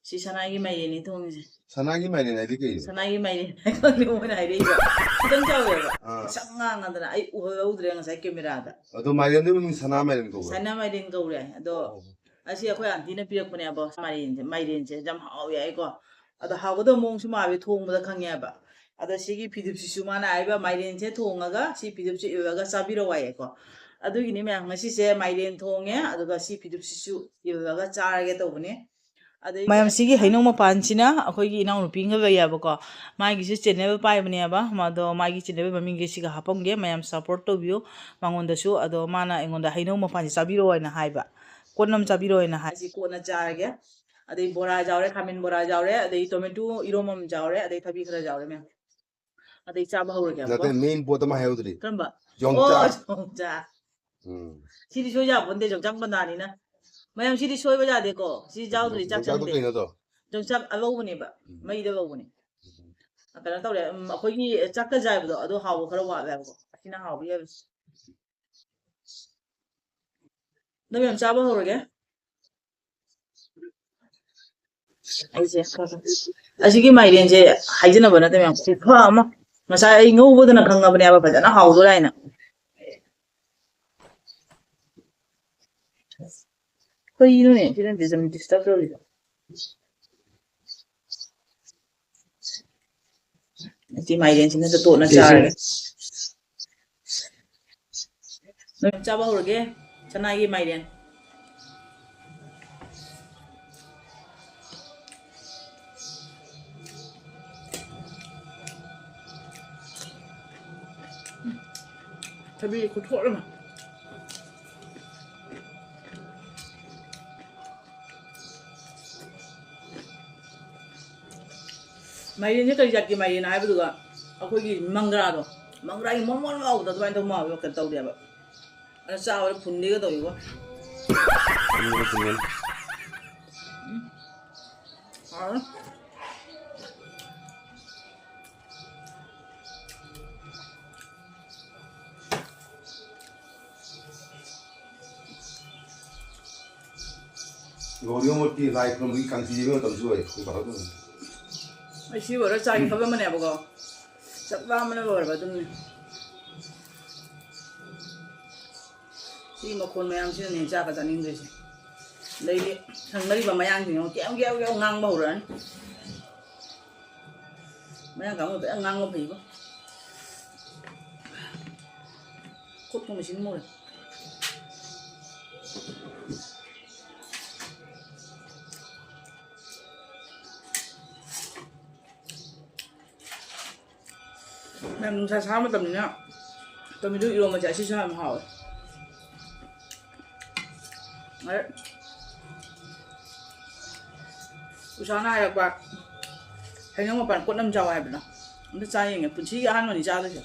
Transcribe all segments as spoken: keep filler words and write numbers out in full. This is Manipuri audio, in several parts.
ꯁꯤ ꯁꯅꯥꯒꯤ ꯃꯥꯏꯔꯦꯟꯅꯤ ꯊꯣꯡꯉꯤꯁꯦ꯫ ꯁꯅꯥꯒꯤ ꯃꯥꯏꯔꯦꯟ ꯍꯥꯏꯗꯤ ꯀꯩꯅꯣ? ꯁꯅꯥꯒꯤ ꯃꯥꯏꯔꯦꯟ ꯍꯥꯏ ꯈꯪꯗꯦ ꯃꯣꯏꯅ ꯍꯥꯏꯔꯛꯏꯕ꯫ ꯈꯤꯇꯪ ꯆꯥꯎꯋꯦꯕ꯫ ꯑꯥ꯫ ꯃꯁꯛ ꯉꯥꯡꯉꯗꯅ ꯑꯩ ꯎꯍꯧꯗ꯭ꯔꯦ ꯉꯁꯥꯏ ꯀꯦꯃꯦꯔꯥꯗ꯫ ꯑꯗꯣ ꯃꯥꯏꯔꯦꯟꯗꯨ ꯃꯃꯤꯡ ꯁꯅꯥ ꯃꯥꯏꯔꯦꯟ ꯀꯧꯕ꯭ꯔꯣ? ꯁꯅꯥ ꯃꯥꯏꯔꯦꯟ ꯀꯧꯔꯦ꯫ ꯑꯗꯣ ꯑꯣ꯫ ꯑꯁꯤ ꯑꯩꯈꯣꯏ ꯑꯥꯟꯇꯤꯅ ꯄꯤꯔꯛꯄꯅꯦꯕ ꯃꯥꯏꯔꯦꯟꯁꯦ꯫ ꯃꯥꯏꯔꯦꯟꯁꯦ ꯌꯥꯝ ꯍꯥꯎꯋꯦ ꯍꯥꯏꯀꯣ꯫ ꯑꯗꯣ ꯍꯥꯎꯒꯗꯕ ꯃꯑꯣꯡꯁꯨ ꯃꯥꯜꯂꯦ ꯊꯣꯡꯕꯗ ꯈꯪꯉꯦꯕ꯫ ꯑꯗꯣ ꯁꯤꯒꯤ ꯐꯤꯗꯨꯞꯁꯤꯁꯨ ꯃꯥꯅ ꯍꯥꯏꯕ ꯃꯥꯏꯔꯦꯟꯁꯦ ꯊꯣꯡꯉꯒ ꯁꯤ ꯐꯤꯗꯨꯞꯁꯦ ꯏꯜꯂꯒ ꯆꯥꯕꯤꯔꯛꯑꯣ ꯍꯥꯏꯌꯦꯀꯣ꯫ ꯑꯗꯨꯒꯤꯅꯤ ꯃꯌꯥꯝ ꯉꯁꯤꯁꯦ ꯃꯥꯏꯔꯦꯟ ꯊꯣꯡꯉꯦ, ꯑꯗꯨꯒ ꯁꯤ ꯐꯤꯗꯨꯞꯁꯤꯁꯨ ꯏꯜꯂꯒ ꯆꯥꯔꯒꯦ ꯇꯧꯕꯅꯦ꯫ ꯑꯗꯩ ꯃꯌꯥꯝ ꯁꯤꯒꯤ ꯍꯩꯅꯧ ꯃꯄꯥꯟꯁꯤꯅ ꯑꯩꯈꯣꯏꯒꯤ ꯏꯅꯥꯎꯅꯨꯄꯤ ꯑꯃꯒ ꯂꯩꯌꯦꯕꯀꯣ, ꯃꯥꯒꯤꯁꯨ ꯆꯦꯅꯦꯜ ꯄꯥꯏꯕꯅꯦꯕ꯫ ꯃꯥꯗꯣ ꯃꯥꯒꯤ ꯆꯦꯅꯦꯜ ꯃꯃꯤꯡꯁꯦ ꯁꯤꯒ ꯍꯥꯞꯄꯝꯒꯦ, ꯃꯌꯥꯝ ꯁꯞꯄꯣꯔꯠ ꯇꯧꯕꯤꯌꯨ ꯃꯉꯣꯟꯗꯁꯨ꯫ ꯑꯗꯣ ꯃꯥꯅ ꯑꯩꯉꯣꯟꯗ ꯍꯩꯅꯧ ꯃꯄꯥꯟꯁꯦ ꯆꯥꯕꯤꯔꯛꯑꯣ ꯍꯥꯏꯅ ꯍꯥꯏꯕ, ꯀꯣꯟꯅ ꯑꯃ ꯆꯥꯕꯤꯔꯛꯑꯣ ꯍꯥꯏꯅ ꯍꯥꯏ꯫ ꯁꯤ ꯀꯣꯟꯅ ꯆꯥꯔꯒꯦ꯫ ꯑꯗꯩ ꯕꯣꯔꯥ ꯌꯥꯎꯔꯦ, ꯈꯥꯃꯦꯟ ꯕꯣꯔꯥ ꯌꯥꯎꯔꯦ, ꯑꯗꯩ ꯇꯣꯃꯦꯇꯣ ꯏꯔꯣꯝꯕ ꯑꯃ ꯌꯥꯎꯔꯦ, ꯑꯗꯩ ꯊꯕꯤ ꯈꯔ ꯌꯥꯎꯔꯦ ꯃꯌꯥꯝ꯫ ꯑꯗꯩ ꯆꯥꯕ ꯍꯧꯔꯒꯦꯕꯀꯣ꯫ ꯅꯠꯇꯦ, ꯃꯦꯟ ꯄꯣꯠ ꯑꯃ ꯍꯥꯏꯍꯧꯗ꯭ꯔꯤ꯫ ꯀꯔꯝꯕ? ꯌꯣꯡꯆꯥꯛ꯫ ꯑꯣ, ꯌꯣꯡꯆꯥꯛ꯫ ꯎꯝ꯫ ꯁꯤꯗꯤ ꯁꯣꯏ ꯌꯥꯄꯣꯟꯇꯦ, ꯌꯣꯡꯆꯥꯛ ꯃꯅꯥꯅꯤꯅ꯫ ꯃꯌꯥꯝ ꯁꯤꯗꯤ ꯁꯣꯏꯕ ꯌꯥꯗꯦꯀꯣ꯫ ꯁꯤ ꯌꯥꯎꯗ꯭ꯔꯗꯤ ꯆꯥꯛ ꯌꯣꯡꯆꯥꯛꯇꯣ ꯆꯪꯗꯦ꯫ ꯀꯩꯅꯣꯗꯣ? ꯌꯣꯡꯆꯥꯛ ꯑꯂꯧꯕꯅꯦꯕ꯫ ꯎꯝ꯫ ꯃꯩꯗ ꯂꯧꯕꯅꯦ꯫ ꯎꯝ꯫ ꯀꯩꯅꯣ ꯇꯧꯔꯦ, ꯎꯝ, ꯑꯩꯈꯣꯏꯒꯤ ꯆꯥꯛꯀ ꯆꯥꯏꯕꯗꯣ ꯑꯗꯣ ꯍꯥꯎꯕ ꯈꯔ ꯋꯥꯠꯂꯦꯕꯀꯣ꯫ ꯑꯁꯤꯅ ꯍꯥꯎꯕ ꯍꯦꯜꯂꯦ꯫ ꯑꯗꯣ ꯃꯌꯥꯝ ꯆꯥꯕ ꯍꯧꯔꯒꯦ꯫ ꯑꯩꯁꯦ ꯑꯁꯤꯒꯤ ꯃꯥꯏꯔꯦꯟꯁꯦ ꯍꯥꯏꯖꯅꯕ ꯅꯠꯇꯦ ꯃꯌꯥꯝ, ꯈꯨꯐ ꯑꯃ꯫ ꯉꯁꯥꯏ ꯑꯩ ꯉꯧꯕꯗꯅ ꯈꯪꯉꯕꯅꯦꯕ ꯐꯖꯅ ꯍꯥꯎꯗꯣꯏꯔꯥ ꯍꯥꯏꯅ꯫ ꯀꯩꯅꯣꯅꯦ ꯁꯤꯅ ꯗꯤꯁꯇꯔꯕ ꯇꯧꯔꯤꯗꯣ? ꯑꯁꯤ ꯃꯥꯏꯔꯦꯟꯁꯤꯅ ꯇꯣꯠꯅ ꯆꯥꯔꯒꯦ꯫ ꯃꯌꯥꯝ ꯆꯥꯕ ꯍꯧꯔꯒꯦ꯫ ꯁꯅꯥꯒꯤ ꯃꯥꯏꯔꯦꯟ꯫ ꯊꯕꯤ ꯈꯨꯊꯣꯛ ꯑꯃ꯫ ꯃꯥꯏꯔꯦꯟꯁꯦ ꯀꯔꯤ ꯖꯥꯠꯀꯤ ꯃꯥꯏꯔꯦꯟ ꯍꯥꯏꯕꯗꯨꯒ ꯑꯩꯈꯣꯏꯒꯤ ꯃꯪꯒ꯭ꯔꯥꯗꯣ, ꯃꯪꯒ꯭ꯔꯥꯒꯤ ꯃꯣꯟ ꯃꯣꯟ ꯂꯥꯎꯕꯗꯣ ꯑꯗꯨꯃꯥꯏꯅ ꯇꯧꯕ ꯃꯥꯜꯂꯦ, ꯀꯩꯅꯣ ꯇꯧꯗꯦꯕ꯫ ꯑꯗ ꯆꯥꯕꯗ ꯐꯨꯟꯗꯦꯒ ꯇꯧꯏꯕꯣ꯫ ꯎꯝ꯫ ꯍꯥꯎꯔꯦ꯫ ꯒꯧꯔꯤ ꯃꯨꯔꯇꯤ ꯂꯥꯏ ꯈꯨꯔꯨꯝꯕꯒꯤ ꯀꯥꯡꯁꯤ ꯌꯦꯡꯕ ꯃꯇꯝꯁꯨ ꯑꯣꯏ꯫ ꯑꯩꯈꯣꯏ ꯕꯥꯔꯣ ꯑꯗꯨꯝ꯫ ꯑꯩ ꯁꯤ ꯑꯣꯏꯔ ꯆꯥꯒꯦ ꯈꯜꯂꯝꯕꯅꯦꯕꯀꯣ꯫ ꯆꯥꯛ ꯂꯥꯝꯕꯅ ꯂꯣꯏꯔꯕ ꯑꯗꯨꯝꯅꯦ꯫ ꯁꯤ ꯃꯈꯣꯟ ꯃꯌꯥꯝꯁꯤꯅꯅꯦ ꯆꯥꯛꯀ ꯆꯥꯅꯤꯡꯗ꯭ꯔꯤꯁꯦ꯫ ꯑꯗꯩꯗꯤ ꯁꯟ ꯃꯔꯤꯕ ꯃꯌꯥꯡꯁꯤꯡꯅ ꯑꯃꯨꯛ ꯀꯦꯝ ꯀꯦꯝ ꯀꯦꯝ ꯉꯥꯡꯕ ꯍꯧꯔꯛꯑꯅꯤ꯫ ꯃꯌꯥꯡ ꯀꯥꯡꯕꯨ ꯐꯖꯅ ꯉꯥꯡꯕ ꯐꯩꯕꯣ꯫ ꯈꯨꯠꯀ ꯃꯦꯆꯤꯟ ꯃꯨꯔꯦ꯫ ꯃꯌꯥꯝ ꯅꯨꯡꯁꯥ ꯁꯥꯕ ꯃꯇꯝꯅꯤꯅ ꯇꯣꯃꯦꯇꯣ ꯏꯔꯣꯝꯕꯁꯦ ꯑꯁꯤꯁꯨ ꯌꯥꯝ ꯍꯥꯎꯋꯦ꯫ ꯑꯗꯩ ꯎꯁꯥꯅ ꯍꯥꯏꯔꯛꯄ ꯍꯩꯅꯧ ꯃꯄꯥꯟ ꯀꯣꯠ ꯑꯃ ꯆꯥꯎ ꯍꯥꯏꯕꯗꯣ ꯑꯝꯇ ꯆꯥ ꯌꯦꯡꯉꯦ꯫ ꯄꯨꯟꯁꯤꯒꯤ ꯑꯍꯥꯟꯕꯅꯤ ꯆꯥꯗꯣꯏꯁꯦ꯫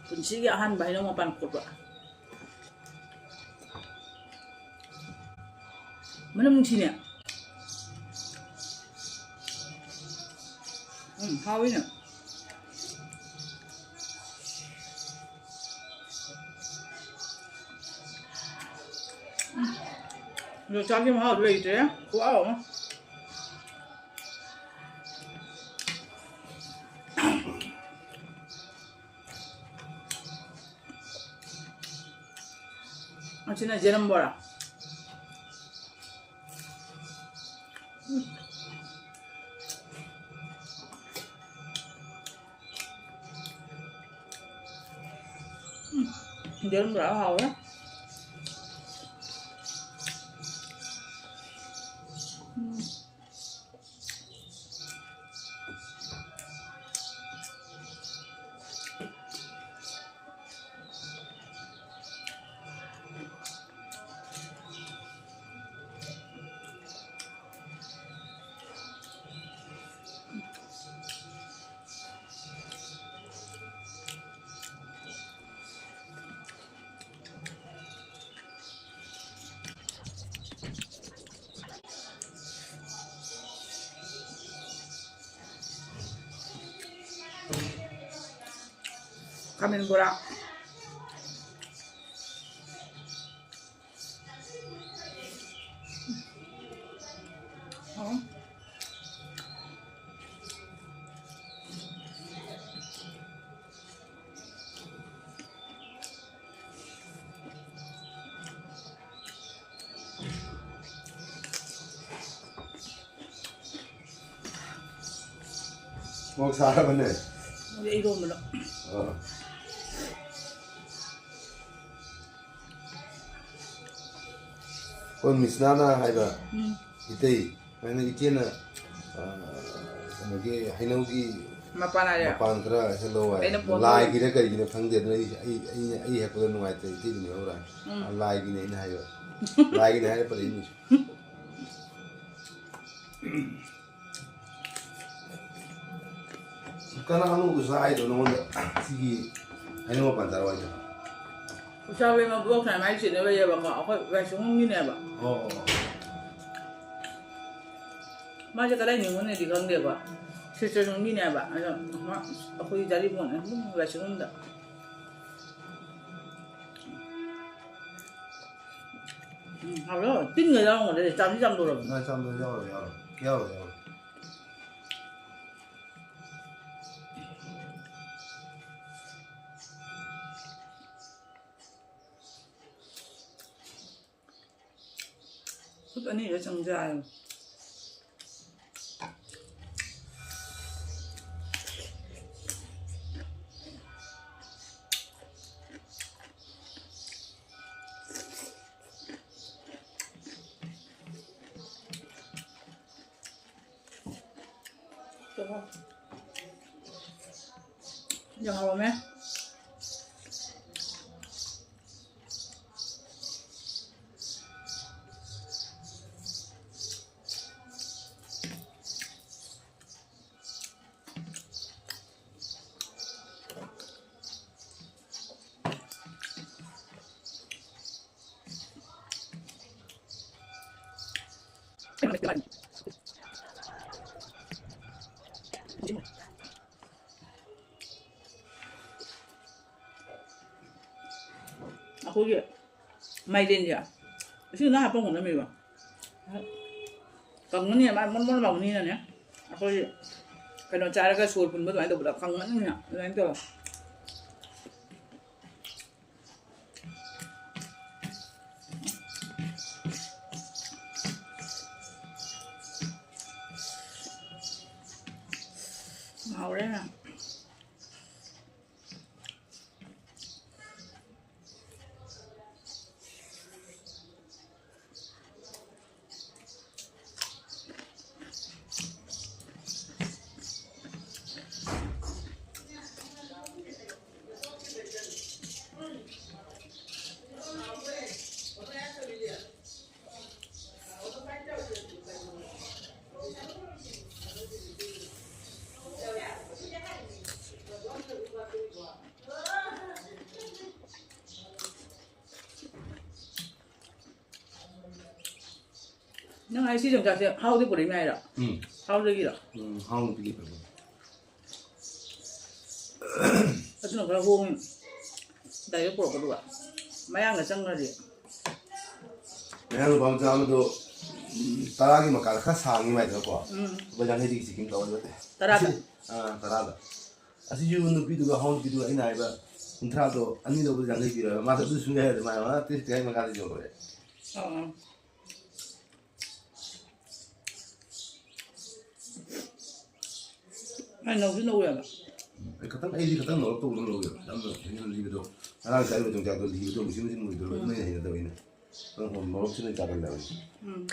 ꯄꯨꯟꯁꯤꯒꯤ ꯑꯍꯥꯟꯕ ꯍꯩꯅꯧ ꯃꯄꯥꯟ ꯀꯣꯠꯄ꯫ ꯃꯅꯝ ꯅꯨꯡꯁꯤꯅꯦ꯫ ꯎꯝ, ꯍꯥꯎꯋꯤꯅꯦ꯫ ꯎꯝ꯫ ꯌꯣꯡꯆꯥꯛꯀꯤ ꯃꯍꯥꯎꯗꯤ ꯂꯩꯇ꯭ꯔꯦ꯫ ꯈꯨꯍꯥꯎ ꯑꯃ꯫ ꯑꯁꯤꯅ ꯖꯦꯔꯝ ꯕꯣꯔꯥ꯫ ꯌꯦꯔꯨꯝ ꯄꯨꯔꯥ ꯍꯥꯎꯋꯦ꯫ ꯎꯝ꯫ ꯈꯥꯃꯦꯟ ꯕꯣꯔꯥ꯫ ꯃꯣꯔꯣꯛ ꯁꯥꯔꯕꯅꯦ? ꯍꯧꯖꯤꯛ ꯏꯔꯣꯟꯕꯗꯣ꯫ ꯑꯥ꯫ ꯑꯩꯈꯣꯏ ꯃꯤꯁꯅꯥꯅ ꯍꯥꯏꯕ, ꯎꯝ꯫ ꯏꯇꯩ, ꯍꯥꯏꯅ ꯏꯆꯦꯅ, ꯑꯥ, ꯀꯩꯅꯣꯒꯤ ꯍꯩꯅꯧꯒꯤ ꯃꯄꯥꯟ ꯍꯥꯏꯔꯦ? ꯃꯄꯥꯟ ꯈꯔ ꯍꯦꯛꯂꯛꯑꯣ ꯍꯥꯏ꯫ ꯑꯩꯅ ꯐꯣꯟ ꯂꯥꯏꯒꯤꯔ ꯀꯔꯤꯒꯤꯅꯣ ꯈꯪꯗꯦ, ꯑꯗꯨꯅ ꯑꯩ, ꯑꯩ, ꯑꯩ, ꯑꯩ ꯍꯦꯛꯄꯗ ꯅꯨꯡꯉꯥꯏꯇ꯭ꯔꯦ, ꯏꯇꯩꯗꯨꯅ ꯍꯦꯛꯎꯔꯣ ꯍꯥꯏ꯫ ꯎꯝ꯫ ꯑꯥ, ꯂꯥꯏꯒꯤꯅꯦ ꯑꯩꯅ ꯍꯥꯏꯕ꯫ ꯂꯥꯏꯒꯤꯅꯦ ꯍꯥꯏꯔꯦ ꯄꯜꯂꯛꯏꯅꯤ꯫ ꯀꯅꯥꯅꯣ ꯑꯣꯖꯥ ꯍꯥꯏꯗꯣ ꯅꯉꯣꯟꯗ ꯁꯤꯒꯤ ꯍꯩꯅꯧ ꯃꯄꯥꯟ ꯆꯥꯔꯛꯑꯣ ꯍꯥꯏꯗꯣ? ꯎꯆꯥꯕꯤ ꯃꯕꯣꯛꯁꯅ ꯃꯥꯏ ꯆꯦꯅꯦꯜ ꯂꯩꯌꯦꯕꯀꯣ, ꯑꯩꯈꯣꯏ ꯋꯥꯏꯁꯪꯕꯝꯒꯤꯅꯦꯕ꯫ ꯑꯣ, ꯑꯣ, ꯑꯣ꯫ ꯃꯥꯁꯦ ꯀꯗꯥꯏ ꯅꯤꯉꯣꯜꯅꯦꯗꯤ ꯈꯪꯗꯦꯕ, ꯁꯤꯆꯟꯁꯣꯝꯒꯤꯅꯦꯕ꯫ ꯑꯗꯣ ꯃꯥ ꯑꯩꯈꯣꯏ ꯖꯥꯔꯤꯕꯣꯟ ꯑꯗꯨꯝ ꯋꯥꯏꯁꯪꯕꯝꯗ꯫ ꯎꯝ, ꯍꯥꯎꯔꯣ? ꯇꯤꯟꯒ ꯌꯥꯎꯔꯝꯒꯅꯤ, ꯆꯥꯝꯗꯤ ꯆꯥꯝꯊꯣꯛꯔꯕꯅꯦ꯫ ꯉꯥ ꯆꯥꯝꯕ ꯌꯥꯎꯔꯣꯏ, ꯌꯥꯎꯔꯣꯏ, ꯌꯥꯎꯔꯣꯏ, ꯌꯥꯎꯔꯣꯏ꯫ ꯈꯨꯠ ꯑꯅꯤꯗ ꯆꯪꯖꯔꯦ꯫ ꯌꯥꯝ ꯍꯥꯎꯔꯝꯃꯦ꯫ ꯑꯩꯈꯣꯏꯒꯤ ꯃꯥꯏꯔꯦꯟꯁꯦ ꯏꯁꯤꯡꯗ ꯍꯥꯞꯄ ꯉꯝꯅꯃꯦꯕ꯫ ꯀꯪꯉꯅꯤ, ꯃꯥ ꯃꯣꯟ ꯃꯣꯟ ꯂꯥꯎꯅꯤꯅꯅꯦ꯫ ꯑꯩꯈꯣꯏ ꯀꯩꯅꯣ ꯆꯥꯔꯒ ꯁꯣꯔ ꯐꯨꯟꯕ ꯑꯗꯨꯃꯥꯏꯅ ꯇꯧꯕꯗ ꯀꯪꯉꯅꯤꯅ ꯑꯗꯨꯃꯥꯏꯅ ꯇꯧꯔ꯫ ꯅꯪ ꯍꯥꯏ ꯁꯤ ꯌꯣꯡꯆꯥꯛꯁꯦ ꯍꯥꯎꯗꯤ ꯄꯨꯔꯛꯏ ꯃꯌꯥꯏꯔꯣ? ꯎꯝ꯫ ꯍꯥꯎꯗꯒꯤꯔꯣ? ꯎꯝ, ꯍꯥꯎꯗꯒꯤ ꯄꯨꯔꯛꯄ꯫ ꯑꯗꯨꯅ ꯈꯔ ꯍꯣꯡꯉꯤ꯫ Direct ꯄꯨꯔꯛꯄꯗꯨꯒ꯫ ꯃꯌꯥꯡꯒ ꯆꯪꯈ꯭ꯔꯗꯤ꯫ ꯃꯌꯥꯡ ꯅꯨꯄꯥ ꯃꯆꯥ ꯑꯃꯗꯣ, ꯎꯝ, ꯇꯔꯥꯒꯤ ꯃꯈꯥꯗ ꯈꯔ ꯁꯥꯡꯉꯤ ꯃꯥꯏꯗꯨꯅꯀꯣ꯫ ꯎꯝ꯫ ꯂꯨꯄꯥ ꯌꯥꯡꯈꯩꯗꯒꯤ ꯁꯤꯀꯤꯝ ꯇꯧꯍꯜꯂꯣ꯫ ꯇꯔꯥꯗ? ꯑꯥ, ꯇꯔꯥꯗ꯫ ꯑꯁꯤꯁꯨ ꯅꯨꯄꯤꯗꯨꯒ ꯍꯥꯎ ꯅꯨꯄꯤꯗꯨꯒ ꯑꯩꯅ ꯍꯥꯏꯕ ꯀꯨꯟꯊ꯭ꯔꯥꯗꯣ ꯑꯅꯤ ꯂꯧꯕꯗ ꯌꯥꯡꯈꯩ ꯄꯤꯔꯣ ꯍꯥꯏꯕ꯫ ꯃꯥꯁꯨ ꯑꯗꯨ ꯁꯨꯡꯌꯥ ꯌꯥꯗꯦ꯫ ꯃꯥ, ꯃꯥ ꯇꯔꯥꯒꯤ ꯃꯈꯥꯗ ꯌꯣꯜꯂꯣꯏ꯫ ꯑꯥ꯫ ꯑꯩ ꯅꯧꯁꯨ ꯅꯧꯋꯦꯕ꯫ ꯑꯩ ꯈꯇꯪ, ꯑꯩꯗꯤ ꯈꯇꯪ ꯅꯧꯔꯞ ꯇꯧꯕꯗꯣ ꯂꯧꯋꯦꯕ꯫ ꯌꯥꯝꯅ ꯍꯦꯟꯅ ꯂꯤꯕꯗꯣ꯫ ꯉꯔꯥꯡ ꯆꯥꯔꯤꯕ ꯌꯣꯡꯆꯥꯛꯇꯣ ꯂꯤꯕꯗꯣ ꯃꯨꯁꯤꯟ ꯃꯨꯁꯤꯟ ꯃꯨꯔꯤꯗꯣ ꯂꯣꯏ ꯍꯩꯅꯗꯕ ꯑꯩꯅ꯫ ꯅꯪ ꯍꯣꯝ ꯃꯣꯔꯣꯛꯁꯤꯅ ꯆꯥꯒꯜꯂꯦ ꯍꯥꯏꯕꯅꯤ꯫ ꯎꯝ꯫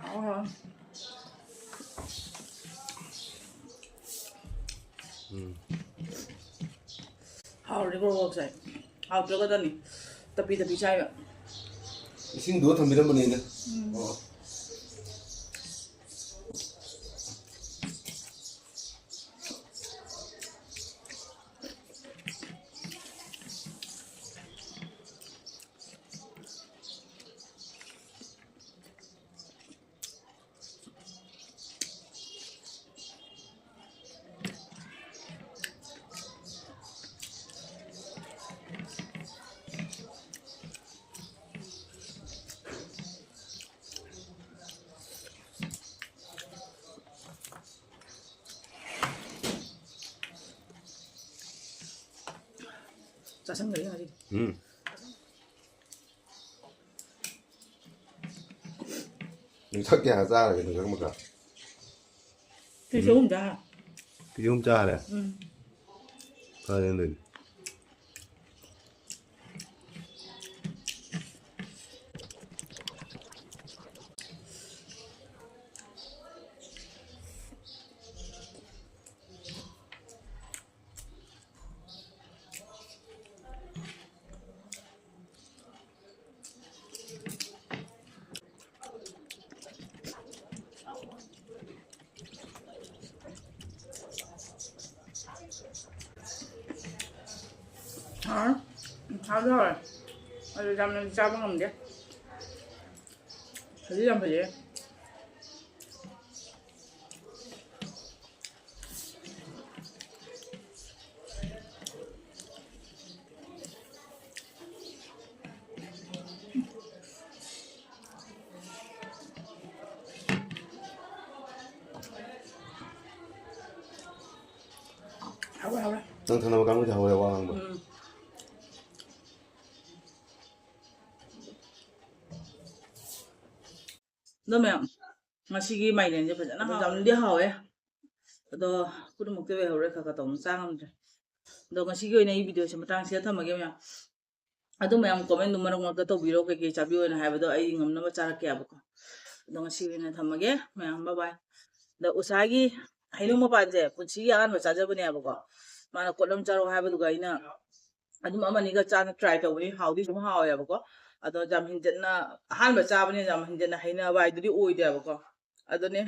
ꯍꯥꯎ ꯍꯥꯎ꯫ ꯎꯝ꯫ ꯍꯥꯎꯔꯗꯤ ꯒ꯭ꯔꯣ ꯒ꯭ꯔꯣ ꯆꯥꯏ꯫ ꯍꯥꯎꯇ꯭ꯔꯒꯗꯅꯤ ꯇꯞꯄꯤ ꯇꯞꯄꯤ ꯆꯥꯏꯕ꯫ ꯏꯁꯤꯡꯗꯨꯒ ꯊꯝꯕꯤꯔꯝꯕꯅꯤꯅ꯫ ꯎꯝ꯫ ꯑꯣ꯫ ꯆꯥꯁꯟꯈ꯭ꯔꯦ ꯉꯁꯤꯗꯤ꯫ ꯌꯣꯡꯆꯥꯛ ꯀꯌꯥ ꯆꯥꯔꯒꯦ ꯅꯪ ꯃꯈꯥ? ꯄꯤꯁ ꯑꯍꯨꯝ ꯆꯥ꯫ ꯀꯦꯖꯤ ꯑꯍꯨꯝ ꯆꯥꯔꯦ꯫ ꯎꯝ꯫ ꯐꯔꯦ ꯑꯗꯨꯗꯤ꯫ ꯍꯥꯎꯔꯦ꯫ ꯍꯥꯎꯗꯤ ꯍꯥꯎꯔꯦ꯫ ꯑꯗꯨ ꯌꯥꯝꯅꯗꯤ ꯆꯥꯕ ꯉꯝꯗꯦ꯫ ꯐꯗꯤ ꯌꯥꯝ ꯐꯖꯩꯌꯦ꯫ ꯍꯥꯎꯋꯦ, ꯍꯥꯎꯋꯦ꯫ ꯅꯪ ꯊꯪꯅꯕ ꯀꯥꯡꯕꯨꯗꯤ ꯍꯧꯔꯦ ꯋꯥ ꯉꯥꯡꯕ? ꯎꯝ꯫ ꯑꯗꯣ ꯃꯌꯥꯝ, ꯉꯁꯤꯒꯤ ꯃꯥꯏꯔꯦꯟꯁꯦ ꯐꯖꯅ ꯍꯥꯎꯋꯦ꯫ ꯌꯥꯝꯅꯗꯤ ꯍꯥꯎꯋꯦ꯫ ꯑꯗꯣ ꯄꯨꯝꯅꯃꯛꯇꯤ ꯑꯣꯏꯍꯧꯔꯣꯏ, ꯈꯔ ꯈꯔ ꯇꯧꯅ ꯆꯥ ꯉꯝꯗ꯭ꯔꯦ꯫ ꯑꯗꯣ ꯉꯁꯤꯒꯤ ꯑꯣꯏꯅ ꯑꯩ ꯚꯤꯗꯤꯑꯣꯁꯦ ꯃꯇꯥꯡꯁꯤꯗ ꯊꯝꯃꯒꯦ ꯃꯌꯥꯝ꯫ ꯑꯗꯨ ꯃꯌꯥꯝ comment ꯗꯨ ꯃꯔꯛ ꯃꯔꯛꯇ ꯇꯧꯕꯤꯔꯣ, ꯀꯩꯀꯩ ꯆꯥꯕꯤꯌꯣꯅ ꯍꯥꯏꯕꯗꯣ ꯑꯩ ꯉꯝꯅꯕ ꯆꯥꯔꯛꯀꯦꯕꯀꯣ꯫ ꯑꯗꯣ ꯉꯁꯤꯒꯤ ꯑꯣꯏꯅ ꯊꯝꯃꯒꯦ ꯃꯌꯥꯝ, bye bye꯫ ꯑꯗ ꯎꯁꯥꯒꯤ ꯍꯩꯅꯧ ꯃꯄꯥꯟꯁꯦ ꯄꯨꯟꯁꯤꯒꯤ ꯑꯍꯥꯟꯕ ꯆꯥꯖꯕꯅꯦꯕꯀꯣ꯫ ꯃꯥꯅ ꯀꯣꯠꯂꯝ ꯆꯥꯔꯛꯑꯣ ꯍꯥꯏꯕꯗꯨꯒ ꯑꯩꯅ ꯑꯗꯨꯝ ꯑꯃꯅꯤꯒ ꯆꯥꯅ try ꯇꯧꯕꯅꯤ, ꯍꯥꯎꯗꯤ ꯑꯗꯨꯝ ꯍꯥꯎꯋꯦꯕꯀꯣ꯫ ꯑꯗꯣ ꯌꯥꯝ ꯍꯦꯟꯖꯟꯅ, ꯑꯍꯥꯟꯕ ꯆꯥꯕꯅꯤꯅ ꯌꯥꯝ ꯍꯦꯟꯖꯟꯅ ꯍꯩꯅꯕ ꯍꯥꯏꯗꯨꯗꯤ ꯑꯣꯏꯗꯦꯕꯀꯣ꯫ ꯑꯗꯨꯅꯦ꯫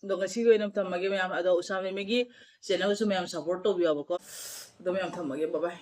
ꯑꯗꯣ ꯉꯁꯤꯒꯤ ꯑꯣꯏꯅ ꯊꯝꯃꯒꯦ ꯃꯌꯥꯝ꯫ ꯑꯗꯣ ꯎꯁꯥ ꯃꯦꯃꯤꯒꯤ channel ꯁꯨ ꯃꯌꯥꯝ support ꯇꯧꯕꯤꯌꯣꯕꯀꯣ꯫ ꯑꯗꯣ ꯃꯌꯥꯝ ꯊꯝꯃꯒꯦ, bye bye꯫